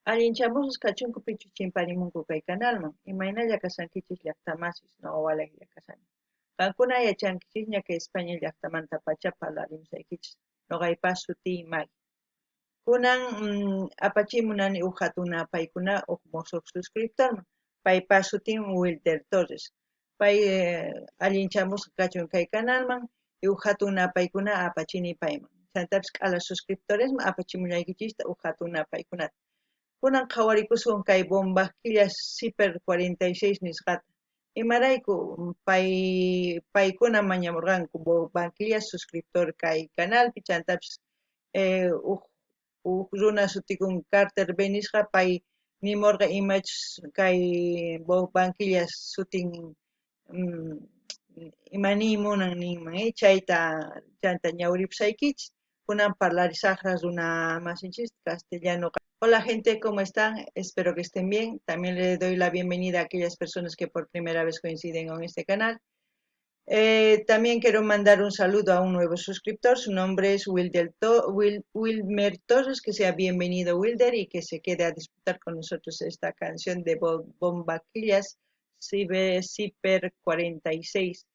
Allinchamusqas kachunku pichus chimparimunku kay kanalman, imaynalla kashankichis llaqtamasis, nuqa walejlla kashani. Qankuna yachankichisña kay España llaqtamanta pacha parlarimusaykichis, nuqaypa sutiy Maggie. Kunan apachimunani uj hatun napaykuna uj musuq suscriptorman, paypa sutin Wilder Torres. Pay allinchamusqa kachun kay kanalman y uj hatun napaykuna apachini payman. Chantapis k'ala suscriptoresman apachimullaykichista uj hatun napaykunata. Kunan qhawarikusun kay Bombaquillas Zipper 46 nisqata. Imarayku pay paykuna mañamurqanku Bombaquillas suscriptor kay canalpi chantapis uj uj runa sutikun Carter B nisqa pay nimurqa imachus kay Bombaquillas sutin ima niy munan ninman chayta chanta ñawripusaykichis. Kunan parlarisaqra runa masinchis castellano. Hola gente, ¿cómo están? Espero que estén bien. También le doy la bienvenida a aquellas personas que por primera vez coinciden con este canal. También quiero mandar un saludo a un nuevo suscriptor. Su nombre es Wilmer Torres. Que sea bienvenido, Wilder, y que se quede a disfrutar con nosotros esta canción de Bombaquillas Zipper 46.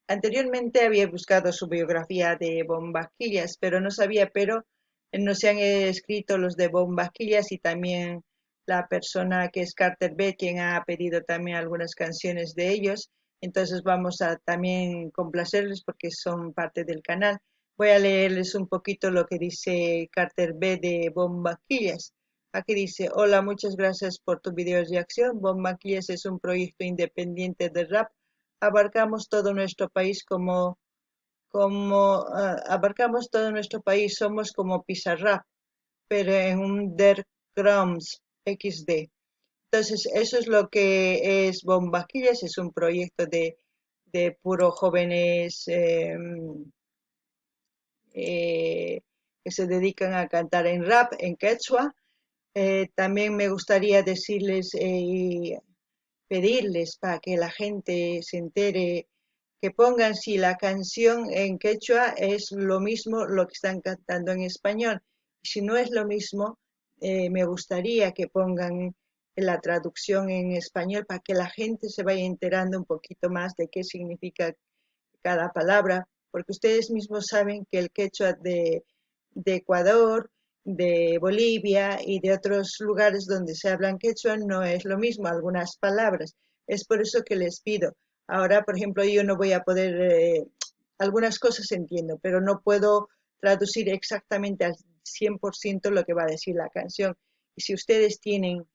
Anteriormente había buscado su biografía de Bombaquillas, pero no sabía, pero no se han escrito los de Bombaquillas y también la persona que es Carter B, quien ha pedido también algunas canciones de ellos. Entonces vamos a también complacerles porque son parte del canal. Voy a leerles un poquito lo que dice Carter B de Bombaquillas. Aquí dice, hola, muchas gracias por tu video reacción. Bombaquillas es un proyecto independiente de rap. Abarcamos todo nuestro país abarcamos todo nuestro país, somos como Bizarrap, pero en Underground XD. Entonces, eso es lo que es Bombaquillas, es un proyecto de puro jóvenes que se dedican a cantar en rap, en quechua. También me gustaría decirles y pedirles para que la gente se entere que pongan si la canción en quechua es lo mismo lo que están cantando en español. Si no es lo mismo, me gustaría que pongan la traducción en español para que la gente se vaya enterando un poquito más de qué significa cada palabra, porque ustedes mismos saben que el quechua de Ecuador, de Bolivia y de otros lugares donde se hablan quechua no es lo mismo, algunas palabras. Es por eso que les pido. Ahora, por ejemplo, yo no voy a poder, algunas cosas entiendo, pero no puedo traducir exactamente al 100% lo que va a decir la canción. Y si ustedes tienen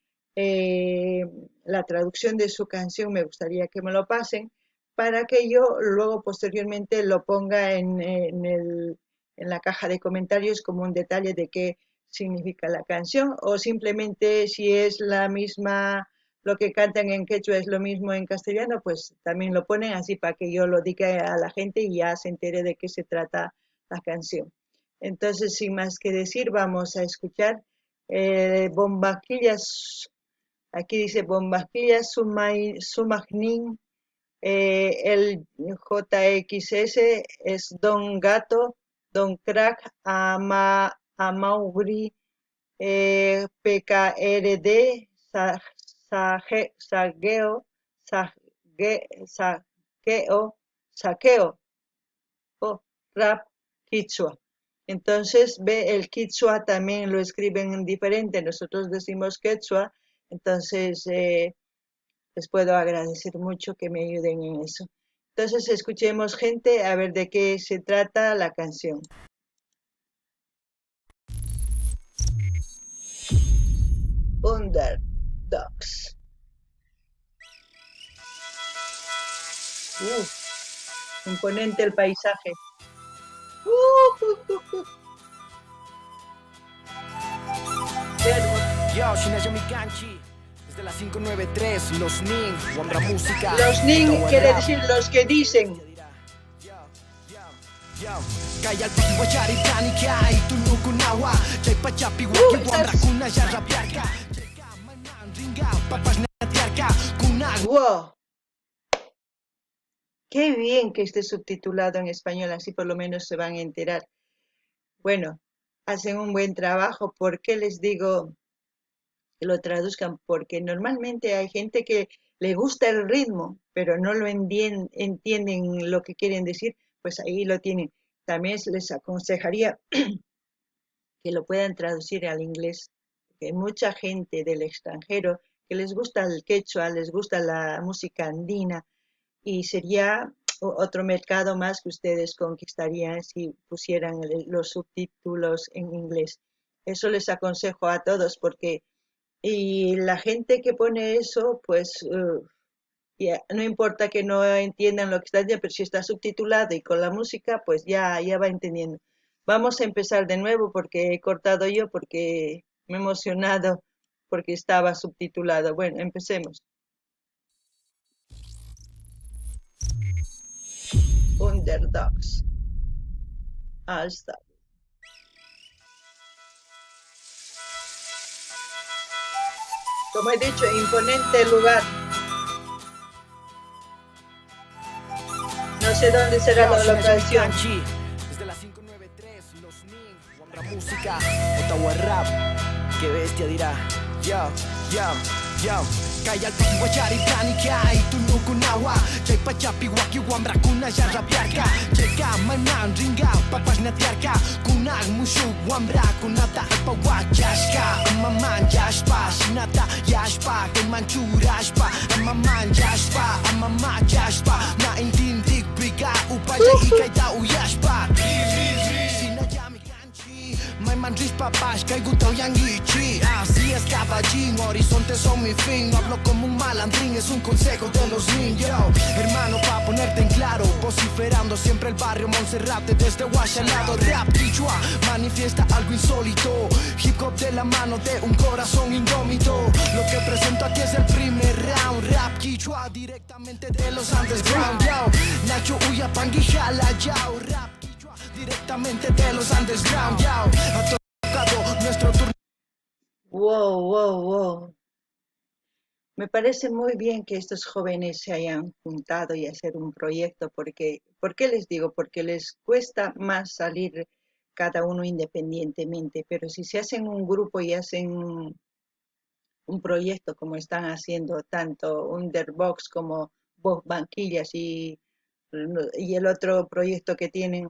la traducción de su canción, me gustaría que me lo pasen para que yo luego posteriormente lo ponga en la caja de comentarios como un detalle de qué significa la canción, o simplemente si es la misma, lo que cantan en quechua es lo mismo en castellano, pues también lo ponen así para que yo lo diga a la gente y ya se entere de qué se trata la canción. Entonces, sin más que decir, vamos a escuchar Bombaquillas. Aquí dice Bombaquillas Sumagnin, el JXS es Don Gato, Don Crack, Amauri, PKRD, Sagueo, Saqueo, Saqueo, oh, Rap, Quichua. Entonces, ve, el quichua también lo escriben diferente, nosotros decimos quechua, entonces les puedo agradecer mucho que me ayuden en eso. Entonces, escuchemos, gente, a ver de qué se trata la canción. Underdogs. Imponente el paisaje. Yo, Shinayami desde la 593, los Nin, Wambra Música. Los Nin quiere decir los que dicen. Wow. Qué bien que esté subtitulado en español, así por lo menos se van a enterar. Bueno, Hacen un buen trabajo. ¿Por qué les digo que lo traduzcan? Porque normalmente hay gente que le gusta el ritmo, pero no lo entienden lo que quieren decir, pues ahí lo tienen. También les aconsejaría que lo puedan traducir al inglés, porque hay mucha gente del extranjero que les gusta el quechua, les gusta la música andina, y sería otro mercado más que ustedes conquistarían si pusieran los subtítulos en inglés. Eso les aconsejo a todos, porque y la gente que pone eso, pues ya, no importa que no entiendan lo que está diciendo, pero si está subtitulado y con la música, pues ya va entendiendo. Vamos a empezar de nuevo porque he cortado yo, porque me he emocionado, porque estaba subtitulado. Bueno, empecemos. Underdogs. Hasta. Como he dicho, imponente lugar. No sé dónde será la locación. Desde las 593, los Nin, Wambra Música, Ottawa Rap. Qué bestia dirá. Yo, yo, yo. Kay alpaki wachari planika itunukunawa chay pachapi waki wambrakuna ya rapiarka chayka mayman ringa papas natiarka kunan mushu wambrakunata alpawachashka amaman yashpa shinata yashpa kayman churashpa amaman yashpa amamachashpa na intintikpika upalla ikayta uyashpa shinallami kanchi mayman rishpapash kaykuta uyankichi. Así es caballín, horizontes son mi fin. No hablo como un malandrín, es un consejo de los niños. Hermano, pa' ponerte en claro, vociferando siempre el barrio Monserrate desde Guayalado. Rap quichua manifiesta algo insólito. Hip hop de la mano de un corazón indómito. Lo que presento aquí es el primer round. Rap quichua directamente de los underground. Yo, Nacho Uya Panguijala, yao. Rap quichua directamente de los underground. Yo, ha tocado nuestro turno. Wow, wow, wow. Me parece muy bien que estos jóvenes se hayan juntado y hacer un proyecto, porque, ¿por qué les digo? Porque les cuesta más salir cada uno independientemente, pero si se hacen un grupo y hacen un proyecto como están haciendo tanto Underbox como Voz Banquillas y el otro proyecto que tienen,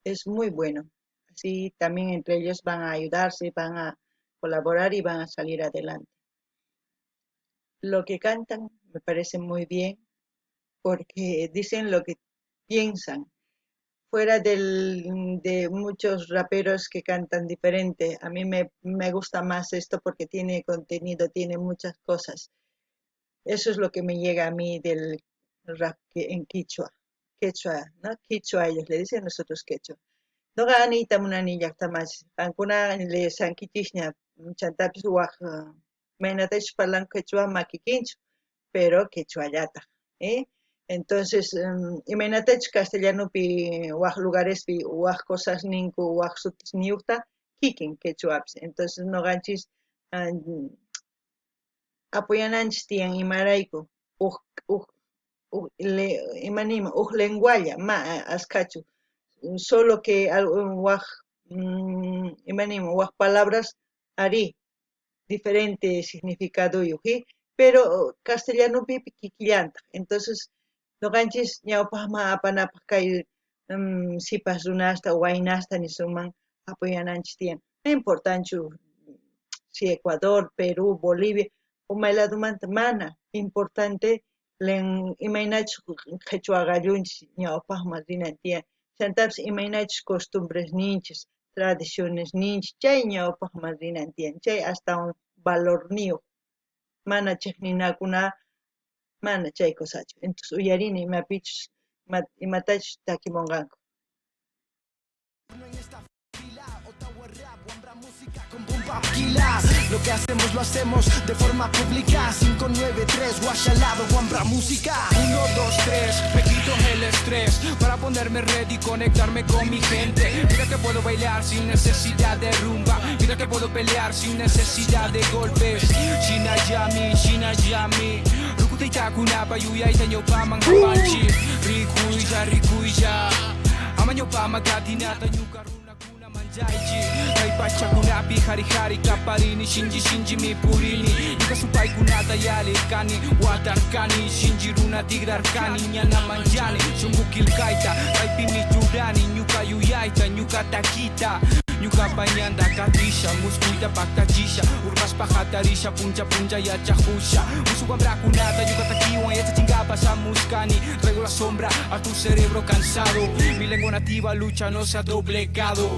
es muy bueno. Así también entre ellos van a ayudarse, van a colaborar y van a salir adelante. Lo que cantan me parece muy bien porque dicen lo que piensan. Fuera de muchos raperos que cantan diferente, a mí me gusta más esto porque tiene contenido, tiene muchas cosas. Eso es lo que me llega a mí del rap en quichua. Quechua, ¿no? Quichua ellos le dicen, nosotros quechua. No ganita munani llaqtamas, qankuna le sankichishña chantapis waj maynatachus parlan quechua makikinchu, pero quechuallataq, ¿eh? Entonces, imaynatachus castellanopi waj lugarespi waj cosas ninku waj sutisniyuqta kikin quechuapis. Entonces noqanchis apoyananchis tiyan imarayku uj imanima uj lengualla ma askachu, solo que waj imanima waj palabras ari diferente significado yuji, pero castellanopi kikillantaq. Entonces noqanchis ñawpaqman apanapaq kay sipas runasta waynasta nisuman apoyananchis tiyan. No importanchu si Ecuador, Perú, Bolivia umay ladumanta mana, importante len imaynachus qhichwa qallunchis ñawpaqman rinan tiyan. Chantapis imaynachus costumbres ninchis, tradiciones ninchis, chay ñawpaqman rinan tiyan, chay hasta un valorniyuq, mana chiqninakuna, mana chay cosachu. Entonces uyarina imapichus imatachus takimunqanku. Lo que hacemos lo hacemos de forma pública. 593, Guayalado, Wambra Música. 1, 2, 3, me quito el estrés para ponerme ready y conectarme con mi gente. Mira que puedo bailar sin necesidad de rumba. Mira que puedo pelear sin necesidad de golpes. China yami, China yami. Rukutayta kunapa yuyayta ñawpaman hapanchi. Rikuylla, rikuylla. Ama ñawpama katinata ñuka runakuna mancha. Kay pachakunapi hari hari kaparini shinji shinji mi purini ñuka supaykunata yalirkani watarkani shinji runa tigrarkani ñana manchani shunku killkayta kaypimi churani ñuka yuyayta ñuka takita ñuka pañanta katisha muskuyta paktachisha urmashpa hatarisha puncha puncha yachajusha musuq wamrakunata ñuka takiwan yachachinkapa shamushkani traigo la sombra a tu cerebro cansado mi lengua nativa lucha no se ha doblegado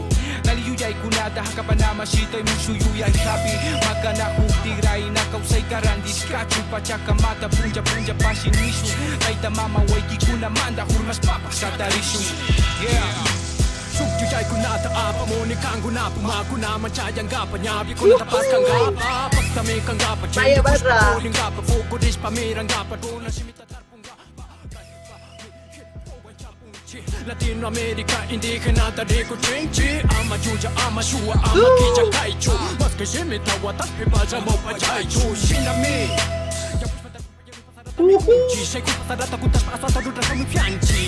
Nali yuyaykunata hakapanama shitay mushu yuyay hapi makanakuq tigrayna kawsayta rantishkachu pachakamata puncha puncha pashi nishu tayta mama waykikunamanta hurmashpapas hatarishun. Yeah. Yuyaykunata apamuni kankunapa makunaman chayankapa ñawikunata paskankapa paktami kankapa Vaya barra. chinkushpa pukurishpa mirankapa runa shimita tarpunkapa Latinoamérica indígena tarikuchinchi ama chucha ama shua ama kicha kaychu maske shimita wataspi pachamupa chaychu shinami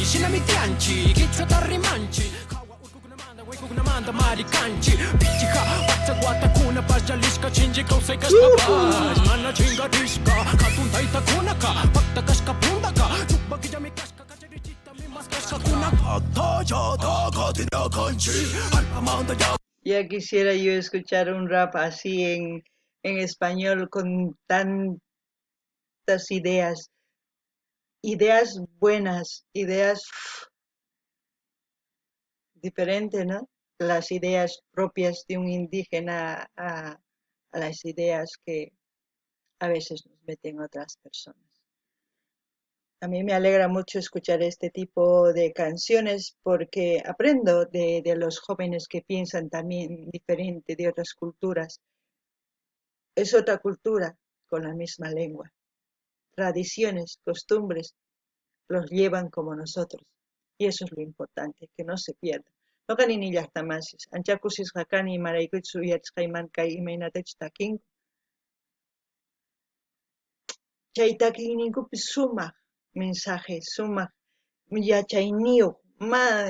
Shinami kichwata rimanchi Manda marikanchi pichiha pacha watakuna pachalishka chinchi kawsay kashpapash mana chinkarishka hatun taytakunaka pakta kashka puntaka chukpa killami kashka kacharichitami mas kashkakunaka Ya quisiera yo escuchar un rap así en español con tantas ideas, ideas buenas, ideas diferentes, ¿no? Las ideas propias de un indígena a las ideas que a veces nos meten otras personas. A mí me alegra mucho escuchar este tipo de canciones porque aprendo de los jóvenes que piensan también diferente de otras culturas. Es otra cultura con la misma lengua. Tradiciones, costumbres, los llevan como nosotros. Y eso es lo importante, que no se pierda. Noqa nini llaqtamasis, ancha kusisqa kani imaraykuchus uyarisqayman kay imaynatachus takinku. Chay takiyninkupi sumaq mensaje, sumaq yachayniyuq, ma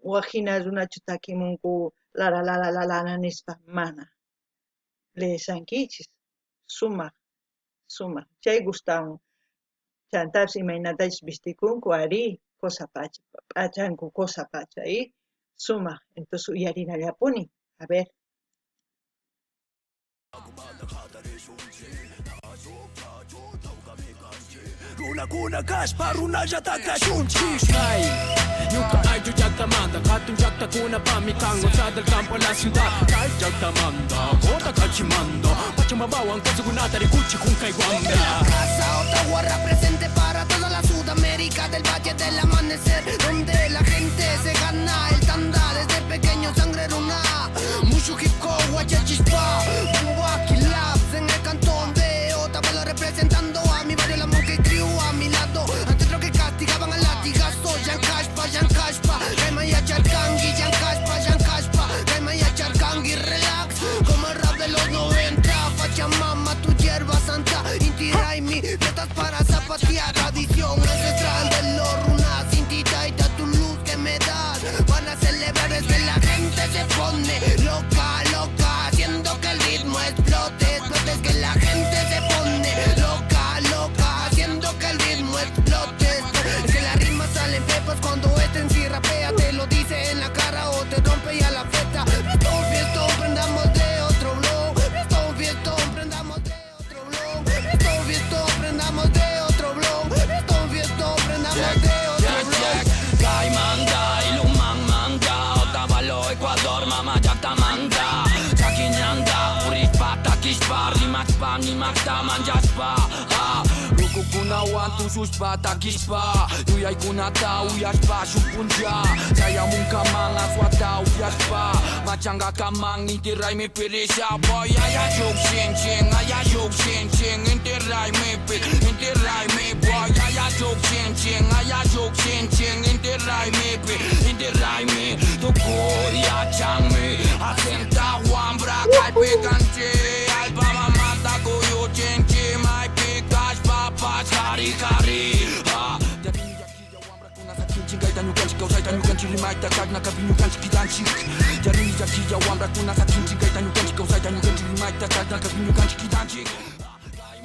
wak hina runachu takimunku lara lara la la nispa, mana. Leesankichis, sumaq, sumaq, chay gustawan. Chantapis imaynatachus vistikunku arí, cosa pacha, p'achanku cosa pacha, y sumaq, entonces uyarinallapuni, a ver. Runakuna kashpa runallata kashunchik kay ñuka ayllu llaqtamanta hatun llaqtakunapami kan o del campo a la ciudad kay llaqtamanta kota kachimanta pachamamawan kawsaykunata rikuchi hunkay En la wambra casa, Ottawa presente para toda la Sudamérica del Valle del Amanecer, donde la gente se gana el tanda desde pequeño sangre runa. Mucho hip hop, guachachispa, bumba, labs en el cantón de Otavalo representando a mi barrio la Monkey Crew a mi lado. Antes lo que castigaban a latigazo, Yankashpa, Yankashpa, Rema y Acharkangi, Yankashpa, Yankashpa, Rema y Acharkangi, relax, como el rap de los 90, Pachamama, tu hierba santa, Inti Raymi, fiestas para zapatear, tradición ancestral de los runas, Inti Taita, tu luz que me das, van a celebrar es que la gente se pone loca, loca, haciendo que el ritmo explote, explote, es que la gente se pone loca, loca, haciendo que el ritmo explote, es que las rimas salen pepas cuando este en sí rapea, te lo dice en la cara o te rompe ya la feta. Fiestón, fiestón, prendamos de otro blow. Fiestón, fiestón, prendamos de otro blow. Fiestón, fiestón, prendamos de otro blow. Fiestón, fiestón, prendamos de otro blow. Kaymanta, Ilumangmanta, Otavalo, Ecuador, mama llaqtamanta Chakiñanta, purishpa, takishpa, rimashpa, nimaqta, manchashpa ah, Rukukunawan tushuspa, takishpa Yuyaykunata uyashpa, shuk puncha Chayamunkaman aswata upyashpa Machangakaman inti raymipi risha Boy, ayashuk shinchin, ayashuk shinchin Inti raymipi, inti raymi Boy, ayashuk shinchin, ayashuk shinchin Inti raymipi, inti raymi Tukuy yachanmi Acenta wambra kaypi kanchi Allpa mamata kuyuchinchi Maypi kashpapash hari hari. Ah, Rimayta chashna kaypi ñukanchik kidanchik. Yarini llakilla wamrakuna sakinchik kayta ñukanchik kawsayta ñukanchik rimayta chashna kaypi ñukanchik kidanchik.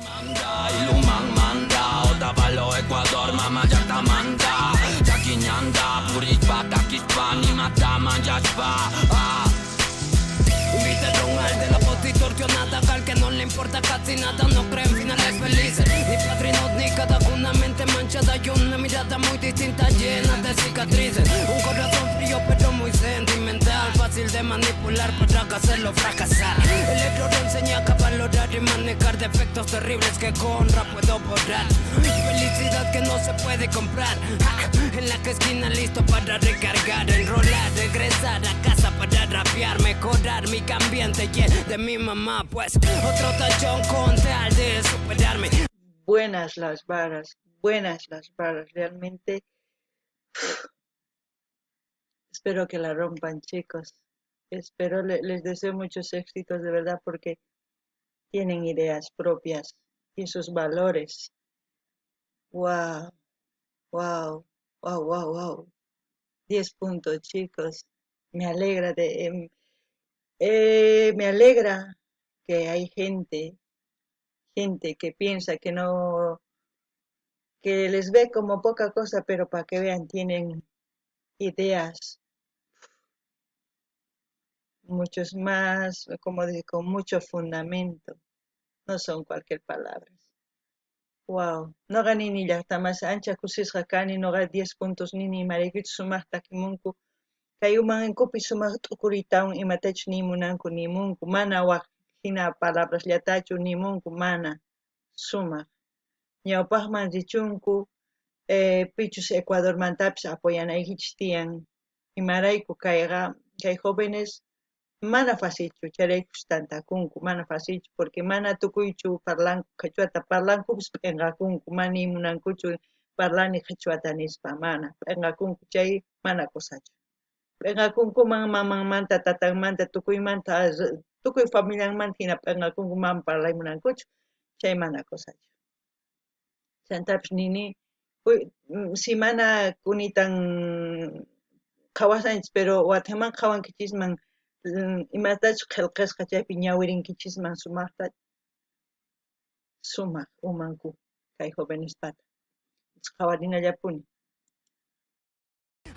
Manda, Ilumán manda, Otavalo, Ecuador, mama llaqta manda, Chaquiñanda, purishpa, takishpa, nimata manchashpa, ah. Un viterón al de la voz distorsionada, al que no le importa casi nada, no cree en finales felices, ni padrinos ni cada una mente manchada y una mirada muy distinta llena de cicatrices, un corazón frío pero muy sentimental, fácil de manipular para hacerlo fracasar. El error enseña a valorar y manejar defectos terribles que con rap puedo borrar. Felicidad que no se puede comprar, ja, en la que esquina listo para recargar, enrolar, regresar a casa para rapear, mejorar mi ambiente y el de mi mamá, pues otro tachón con tal de superarme. Buenas las varas, buenas las varas, realmente. Espero que la rompan, chicos. Espero, les deseo muchos éxitos de verdad, porque tienen ideas propias y sus valores. Guau, guau, guau, guau, guau. 10 puntos, chicos. Me alegra me alegra que hay gente que piensa que no, que les ve como poca cosa, pero para que vean, tienen ideas muchos más, como de, con mucho fundamento. No son cualquier palabra. Wow. Noqa nini llaqta ancha kusisqa kani, noqa 10 puntos nini imaraykuchus sumaqta takimunku. Kay umankupi sumaq t'ukuritawan imatachus nimunanku nimunku, mana wak hina palabrasllatachu nimunku, mana sumaq. Ñawpaqman richunku, pichus Ecuadormantapis apoyanaykichis tiyan. Imarayku kayqa, kay jóvenes mana facilchu, chayraykus tantakunku, mana facilchu, porque mana tukuychu parlanku qhichwata, parlankupis p'inqakunku, mana nimunankuchu parlani qhichwata nispa, mana p'inqakunku, chay mana kusachu. P'inqakunkuman mamanmanta, tatanmanta, tukuymanta, tukuy familianmanta hina p'inqakunku, mana parlay munankuchu, chay mana kusachu. Chantapis nini, si mana kunitan qhawasanchis, pero watiman qhawankichisman, imatachus qillqasqa chaypi ñawirinkichisman sumaqta, sumaq umanku kay jovenespata. Qhawarinallapuni.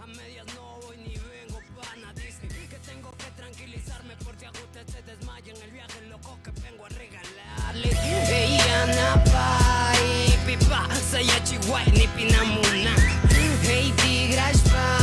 A medias no voy ni vengo, pana, dice que tengo que tranquilizarme por si a usted se desmaya en el viaje loco que vengo a regalarle. Ey, Ana, pa, y pipa, saya chihuay, ni pinamuna. Hey, tigrashpa,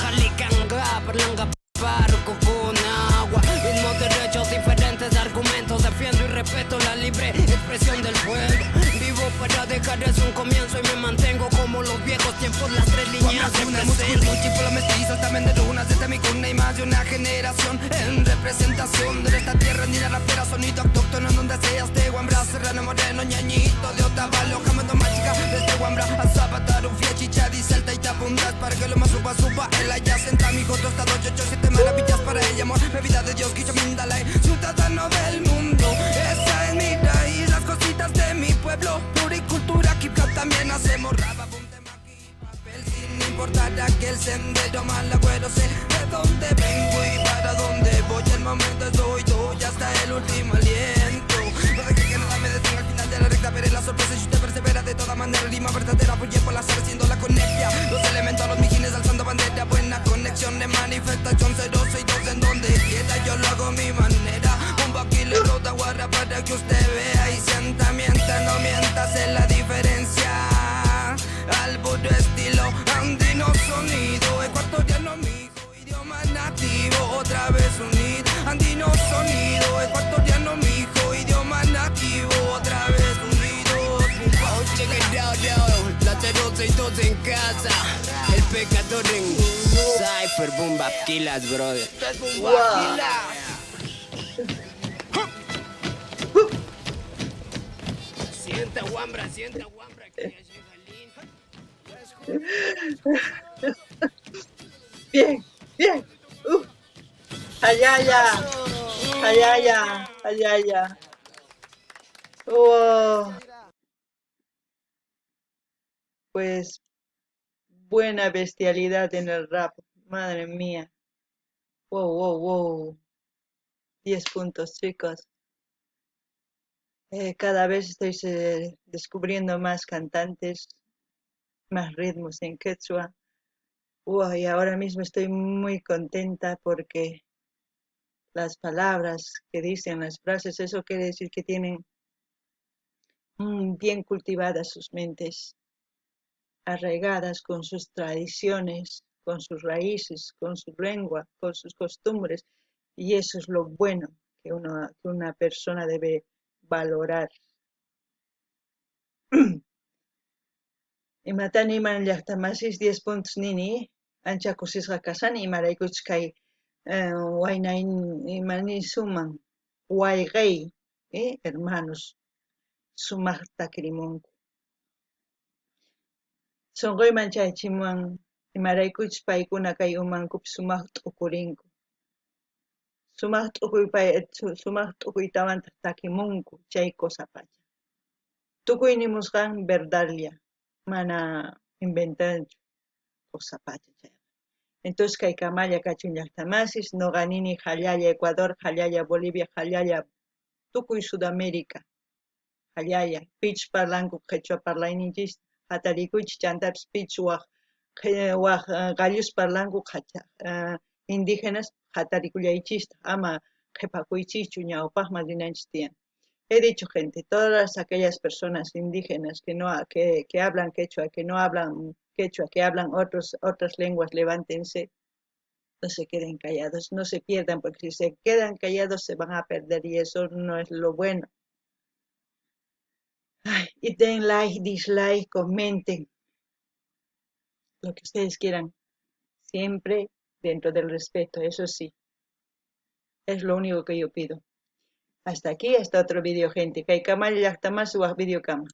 jalicanga, parlanga, parco con agua. Mismos derechos, diferentes argumentos. Defiendo y respeto la libre expresión del pueblo. Vivo para dejar es un comienzo y me mantengo como los viejos tiempos, las tres líneas de presente. Múltiples mestizos también de runas desde mi cuna y más de una generación en representación de esta tierra andina rapera, sonido autóctono en donde seas de Guambra, Serrano Moreno, ñañito de Otavalo, jamando mágica desde Guambra a Zapata, Rufia, Chicha, Dicelta y Tapundas para que lo más suba, suba el allá senta mi hijo tostado, 8, 7 maravillas para el amor, bebida de Dios, Quicho Mindalay, ciudadano del mundo, esa es mi raíz, las cositas de mi pueblo, puricultura, hip hop también hacemos rap, apunte aquí, papel, sin importar aquel sendero mal agüero, sé de dónde vengo y para dónde voy, el momento es hoy, doy hasta el último aliento, no deje que nada me detenga al final de la recta, veré la sorpresa si usted persevera de toda manera, rima verdadera, fluye por las aves haciendo la conecta, los elementos, los mijines alzando bandera, buena conexión de manifestación, 062 en donde quiera, yo lo hago a mi manera, bomba aquí le rota guarra para que usted vea y sienta, mienta, no mienta, sé la diferencia, al puro estilo andino sonido, ecuatoriano mijo, idioma nativo, otra vez unido, andino sonido, ecuatoriano mijo, idioma nativo, otra vez unido. Oh, check it out, yo, la 062 en casa, el pecador en Cypher, boom, bap, kilas, brother. Wow. Sienta, guambra, sienta, guambra, que ya llega el Bien, bien. Allá, allá. Allá, allá. Allá, allá. Oh. Pues buena bestialidad en el rap. Madre mía. Wow. 10 puntos, chicos. Cada vez estoy descubriendo más cantantes, más ritmos en quechua. Wow, y ahora mismo estoy muy contenta porque las palabras que dicen, las frases, eso quiere decir que tienen bien cultivadas sus mentes, arraigadas con sus tradiciones, con sus raíces, con su lengua, con sus costumbres, y eso es lo bueno que una persona debe valorar. Imatan iman llaqtamasis 10 puntos nini, ancha kusisqa kasani imaraykuchus kay waynay imanisuman wayqey, hermanos, sumaqta kirimunku. Sunquyman chaychimuwan imaraykuchus paykuna kay umankupi sumaq t'ukurinku. Sumaq t'ukuytawantaq takimunku chay cosa pacha. Tukuy nimusqan verdadlla, mana inventanchu cosa pacha chayqa. Entonces kay kamalla kachun llaqtamasis, noqa nini jallalla Ecuador, jallalla Bolivia, jallalla tukuy Sudamérica, jallalla, pich parlanku qhichwa parlayninchis, hatarikuychis chantapis pich waq qallus parlanku indígenas hatarikullaychista, ama qhipakuychischu ñawpaqman rinanchis tiyan. He dicho, gente, todas aquellas personas indígenas que, no, que hablan quechua, que no hablan quechua, que hablan otras lenguas, levántense, no se queden callados, no se pierdan, porque si se quedan callados se van a perder y eso no es lo bueno. Ay, y den like, dislike, comenten, lo que ustedes quieran, siempre dentro del respeto, eso sí, es lo único que yo pido. Hasta aquí, hasta otro video, gente. Kay kamalla llaqtamasi waq video kama.